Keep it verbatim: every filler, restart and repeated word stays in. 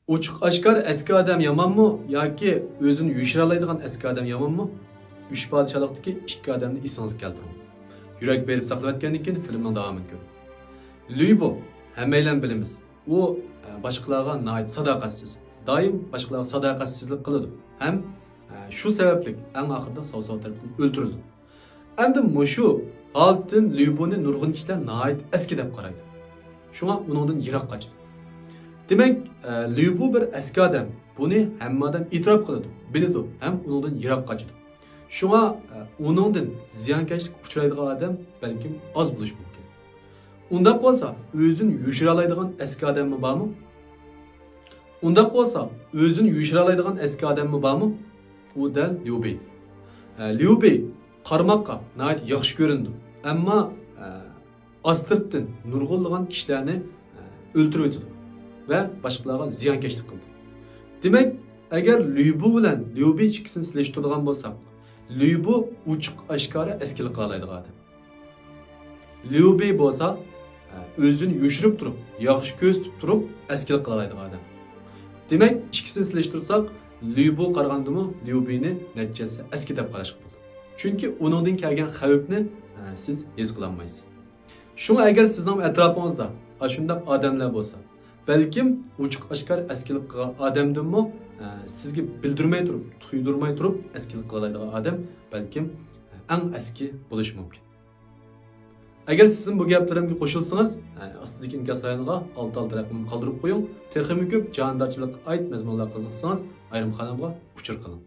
ئوچۇق ئاشكارا ئەسكى ئادەم يامانمۇ ياكى ئۆزىنى يوشۇرالايدىغان ئەسكى ئادەم يامانمۇ؟ ئۈچ پادىشاھلىقتىكى ئىككى ئادەمنى ئېسىڭىزگە كەلتۈرۈڭ. يۈرەك بېرىپ ساقلىۋەتكەندىن كېيىن فىلىمنىڭ داۋامىنى كۆرۈڭ. لۈيبۇ، ھەممەيلەن بىلىمىز، ئۇ، ئە، باشقىلارغا ناھايىتى ساداقەتسىز. دائىم باشقىلارغا ساداقەتسىزلىك قىلىدۇ ھەم، ئە، شۇ سەۋەبلىك ئەڭ ئاخىرىدا ساۋساۋ تەرىپىدىن ئۆلتۈرۈلىدۇ. ئەمدى مۇشۇ ھالىتىدىن ليۇبۇنى نۇرغۇن كىشىلەر ناھايىتى ئەسكى دەپ قارايدۇ. شۇڭا ئۇنىڭدىن يىراق قاچىدۇ. دېمەك، ئە، ليۇبۇ بىر ئەسكى ئادەم. بۇنى ھەممە ئادەم ئېتىراپ قىلىدۇ، بىلىدۇ ھەم ئۇنىڭدىن يىراق قاچىدۇ. شۇڭا، ئە، ئۇنىڭدىن زىيانكەشلىككە ئۇچرايدىغان ئادەم بەلكىم ئاز بولۇشى مۇمكىن. ئۇنداق بولسا، ئۆزىنى يوشۇرالايدىغان ئەسكى ئادەممۇ بارمۇ؟ ئۇنداق بولسا، ئۆزىنى يوشۇرالايدىغان ئەسكى ئادەممۇ بارمۇ؟ ئۇ دەل ليۇبېي. ئە، ليۇبېي قارىماققا ناھايىتى ياخشى كۆرۈنىدۇ، ئەمما، ئە، ئاستىرتتىن نۇرغۇنلىغان كىشىلەرنى، ئە، ئۆلتۈرۈۋېتىدۇ ۋە باشقىلارغا زىيانكەشلىك قىلىدۇ. دېمەك، ئەگەر ليۇبۇ بىلەن ليۇبېي ئىككىسىنى سېلىشتۇرىدىغان بولساق، ليۇبۇ ئوچۇق ئاشكارا ئەسكىلىك قىلالايدىغان ئادەم. ليۇبېي بولسا، ئۆزىنى يوشۇرۇپ تۇرۇپ، ياخشى كۆرسىتىپ تۇرۇپ، ئەسكىلىك قىلالايدىغان ئادەم. دېمەك، ئىككىسىنى سېلىشتۇرساق، ليۇبۇ قارىغاندىمۇ ليۇبېينى نەچچە ھەسسە ئەسكى دەپ قاراشقا بولىدۇ. چۈنكى ئۇنىڭدىن كەلگەن خەۋپنى، ئە، سىز ھېس قىلالمايسىز. شۇڭا ئەگەر سىزنىڭ ئەتراپىڭىزدا ئاشۇنداق ئادەملەر بولسا، بەلكىم ئوچۇق ئاشكارا ئەسكىلىك قىلغان ئادەمدىنمۇ، ئە، سىزگە بىلدۈرمەي تۇرۇپ، تۇيدۇرماي تۇرۇپ ئەسكىلىك قىلالايدىغان ئادەم بەلكىم، ئە، ئەڭ ئەسكى بولۇشى مۇمكىن. ئەگەر سىزنىڭ بۇ گەپلىرىمگە قوشۇلسىڭىز، ئاستىدىكى ئىنكاس رايونىغا ئالتە ئالتە رەقىمىنى قالدۇرۇپ قويۇڭ. تېخىمۇ كۆپ جاندارچىلىققا ئائىت مەزمۇنلارغا قىزىقسىڭىز، ئايرىم قانالغا ئۇچۇر قىلىڭ.